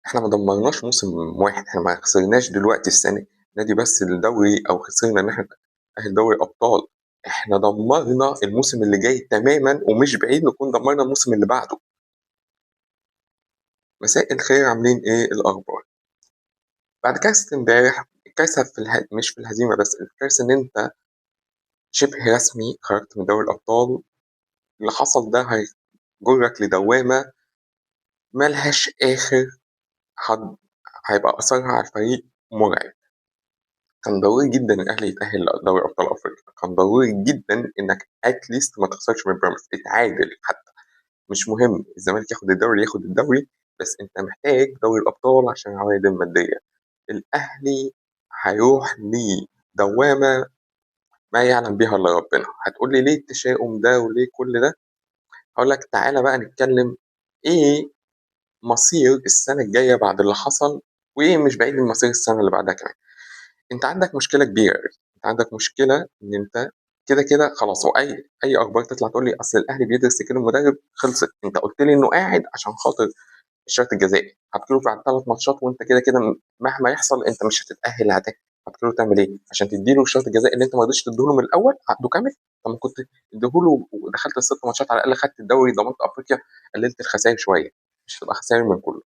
احنا ما دمرناش موسم واحد، احنا ما خسرناش دلوقتي السنة نادي بس الدوري او خسرنا ان احنا نتاهل دوري ابطال، احنا دمرنا الموسم اللي جاي تماما، ومش بعيد نكون دمرنا الموسم اللي بعده. مساء الخير، عاملين ايه الاخبار؟ بعد كارثة امبارح، الكارثة مش في الهزيمة بس، الكارثة ان انت شبه رسمي خرجت من دوري الابطال. اللي حصل ده هيجرك لدوامه ملهاش اخر، هيبقى اثرها على الفريق مرعب. كان ضروري جدا الاهلي يتاهل لدوري ابطال افريقيا، كان ضروري جدا انك at least ما تخسرش من بيراميدز، اتعادل حتى، مش مهم الزمالك ياخد الدوري ياخد الدوري، بس انت محتاج دوري الابطال عشان العوائد المادية. الاهلي هيروح لدوامه ما يعلم بها الا ربنا. هتقول لي ليه التشاؤم ده وليه كل ده؟ هقول لك تعالى بقى نتكلم ايه مصير السنة الجاية بعد اللي حصل، وايه مش بعيد من مصير السنة اللي بعدها كمان. انت عندك مشكلة كبيرة، انت عندك مشكلة ان انت كده كده خلاص، واي اخبار تطلع تقول لي اصل الاهلي بيدرس كده المدرب، خلصت. انت قلت لي انه قاعد عشان خاطر الشرط الجزائي، هتكله بعد 3 ماتشات وانت كده كده مهما يحصل انت مش هتتاهل. هتكله تعمل ايه عشان تديله الشرط الجزائي اللي انت ما رضيتش تديهوله من الاول عقده كامل؟ طب ما كنت تديهوله ودخلت ال6 ماتشات على الاقل، خدت الدوري، ضمنت افريقيا، قللت الخسائر شوية، مش هتبقى خسائر من كله.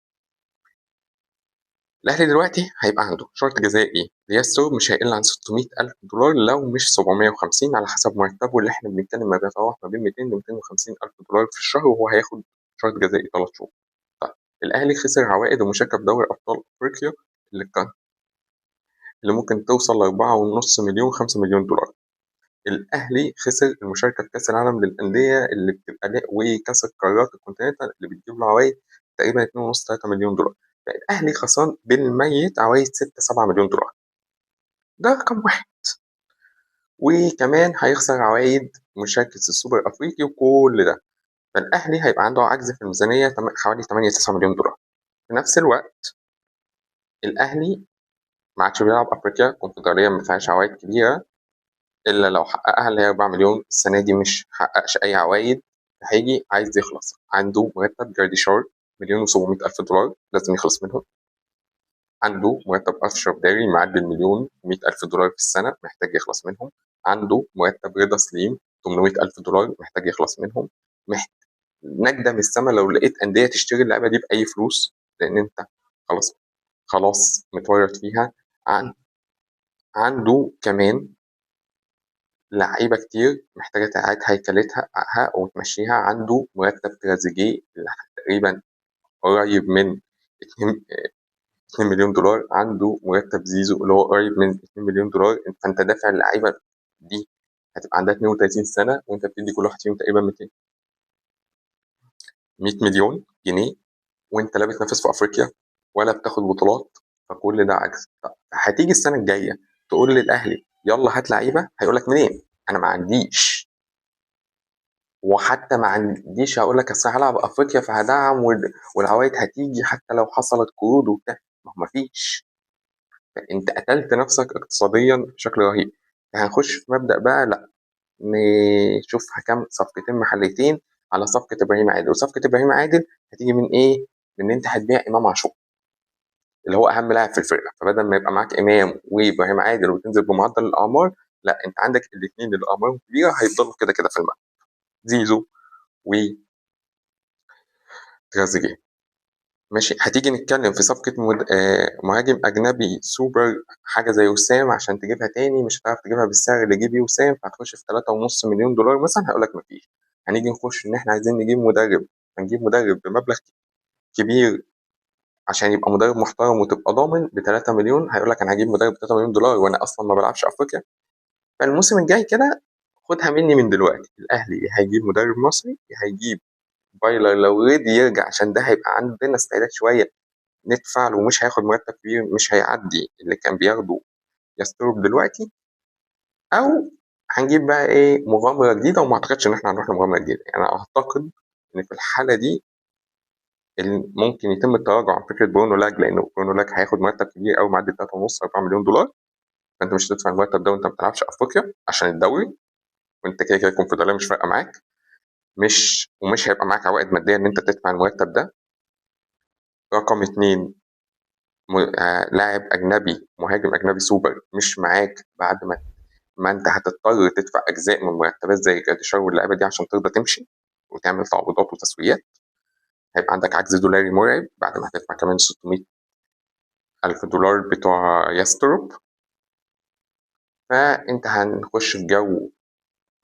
الاهلي دلوقتي هيبقى عنده شرط جزائي لياسر مش هيقل عن 600,000 دولار لو مش 750 على حسب مرتبه اللي احنا بنتكلم ما بيتراوح ما بين 200 ل 250,000 دولار في الشهر، وهو هياخد شرط جزائي 3 شهور. طيب الاهلي خسر عوائد ومشاركة في دوري ابطال افريقيا اللي ممكن توصل ل 4.5 مليون 5 مليون دولار. الاهلي خسر المشاركة في كاس العالم للاندية اللي بتبقى وكاس القارات الكونتيننتال اللي بتجيب له عوائد تقريبا 2.5 3 مليون دولار. الاهلي خسران بالميت عوائد 6 7 مليون دولار، ده رقم واحد. وكمان هيخسر عوائد مشاركة السوبر الافريقي وكل ده، فالاهلي هيبقى عنده عجز في الميزانية حوالي 8 9 مليون دولار. في نفس الوقت الاهلي ما عادش بيلعب افريقيا، الكونفدراليه ما فيهاش عوائد كبيرة الا لو حققها اللي هي 4 مليون السنة دي، مش حققش اي عوائد. هيجي عايز يخلص، عنده مرتب جراديشار 1,700,000 دولار لازم يخلص منهم، عنده مرتب اشرف داري معدي 1,100,000 دولار في السنة محتاج يخلص منهم، عنده مرتب رضا سليم 800,000 دولار محتاج يخلص منهم. نجدة من السما لو لقيت اندية تشتري اللعبة دي باي فلوس، لان انت خلاص متورط فيها. عنده كمان لعيبة كتير محتاجه تعيد هيكلتها وتمشيها. عنده مرتب تريزيجيه تقريبا قريب من 2 مليون دولار، عنده مرتب زيزو اللي هو قريب من 2 مليون دولار. فانت دافع اللعيبة دي هتبقى عندها 32 سنة وانت بتدي كل واحد فيهم تقريبا 100 مليون جنيه، وانت لا بتنافس في افريقيا ولا بتاخد بطولات، فكل ده عجز. هتيجي السنة الجاية تقول للاهلي يلا هات لعيبة، هيقول لك منين؟ انا ما عنديش، وحتى ما عنديش هقول لك اصل هلعب افريقيا فهدعم والعوائد هتيجي حتى لو حصلت قروض وبتاع، ما هو مفيش. انت قتلت نفسك اقتصاديا بشكل رهيب. هنخش في مبدأ بقى، لا نشوف كام صفقتين محليتين على صفقة ابراهيم عادل، وصفقة ابراهيم عادل هتيجي من ايه؟ من ان انت هتبيع امام عاشور اللي هو اهم لاعب في الفرقة، فبدل ما يبقى معاك امام وابراهيم عادل وتنزل بمعدل الاعمار، لا انت عندك الاثنين اللي اعمارهم كبيرة هيفضلوا كده كده في الملعب، زيزو و تريزيجيه. ماشي. هتيجي نتكلم في صفقة مهاجم أجنبي سوبر حاجة زي وسام عشان تجيبها تاني مش هتعرف تجيبها بالسعر اللي جه بيه وسام، فهتخش في 3.5 مليون دولار مثلا، هيقول لك مفيش. هنيجي نخش إن إحنا عايزين نجيب مدرب، هنجيب مدرب بمبلغ كبير عشان يبقى مدرب محترم وتبقى ضامن ب 3 مليون، هيقول لك أنا هجيب مدرب ب 3 مليون دولار وأنا أصلا ما بلعبش أفريقيا. فالموسم الجاي كده خدها مني من دلوقتي، الأهلي هيجيب مدرب مصري، هيجيب فايلر لو رضي يرجع، عشان ده هيبقى عندنا استعداد شوية ندفع له، ومش هياخد مرتب كبير، مش هيعدي اللي كان بياخده يستروب دلوقتي. او هنجيب بقى ايه مغامرة جديدة، وما اعتقدش ان احنا هنروح لمغامره جديدة. يعني انا اعتقد ان في الحالة دي ممكن يتم التراجع عن فكرة برونو لاج، لان برونو لاج هياخد مرتب كبير قوي معدي 3.5 4 مليون دولار، فانت مش هتدفع المرتب ده وانت ما بتلعبش افريقيا عشان الدوري، وانت كده كده الكونفدراليه مش فارقه معاك، ومش هيبقى معاك عوائد مادية ان انت تدفع المرتب ده. رقم 2، لاعب أجنبي، مهاجم أجنبي سوبر مش معاك، بعد ما أنت هتضطر تدفع أجزاء من مرتبات زي جراديشار واللعيبة دي عشان ترضى تمشي وتعمل تعويضات وتسويات. هيبقى عندك عجز دولاري مرعب بعد ما هتدفع كمان 600,000 دولار بتوع ياستروب. فأنت هنخش في جو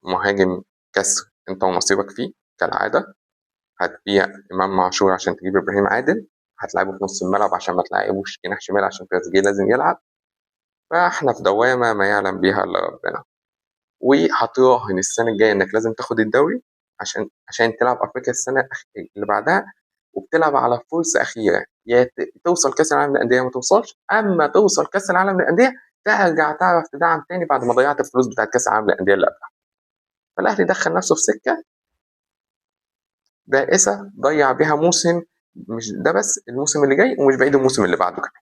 مهاجم كسر أنت ونصيبك فيه كالعادة. هتبيع إمام عاشور عشان تجيب إبراهيم عادل، هتلعبه في نص الملعب عشان ما تلعبوش جناح شمال عشان تريزيجيه لازم يلعب. فاحنا في دوامة ما يعلم بيها إلا ربنا. وهتراهن السنة الجاية إنك لازم تاخد الدوري عشان تلعب أفريقيا السنة اللي بعدها، وبتلعب على فرصة أخيرة، يا توصل كأس العالم للأندية ما توصلش، أما توصل كأس العالم للأندية ترجع تعرف تدعم تاني بعد ما ضيعت الفلوس بتاعت كأس العالم للأندية اللي قبلها. فالأهلي دخل نفسه في سكة بائسة ضيع بيها موسم، مش ده بس الموسم اللي جاي ومش بعيد الموسم اللي بعده كمان.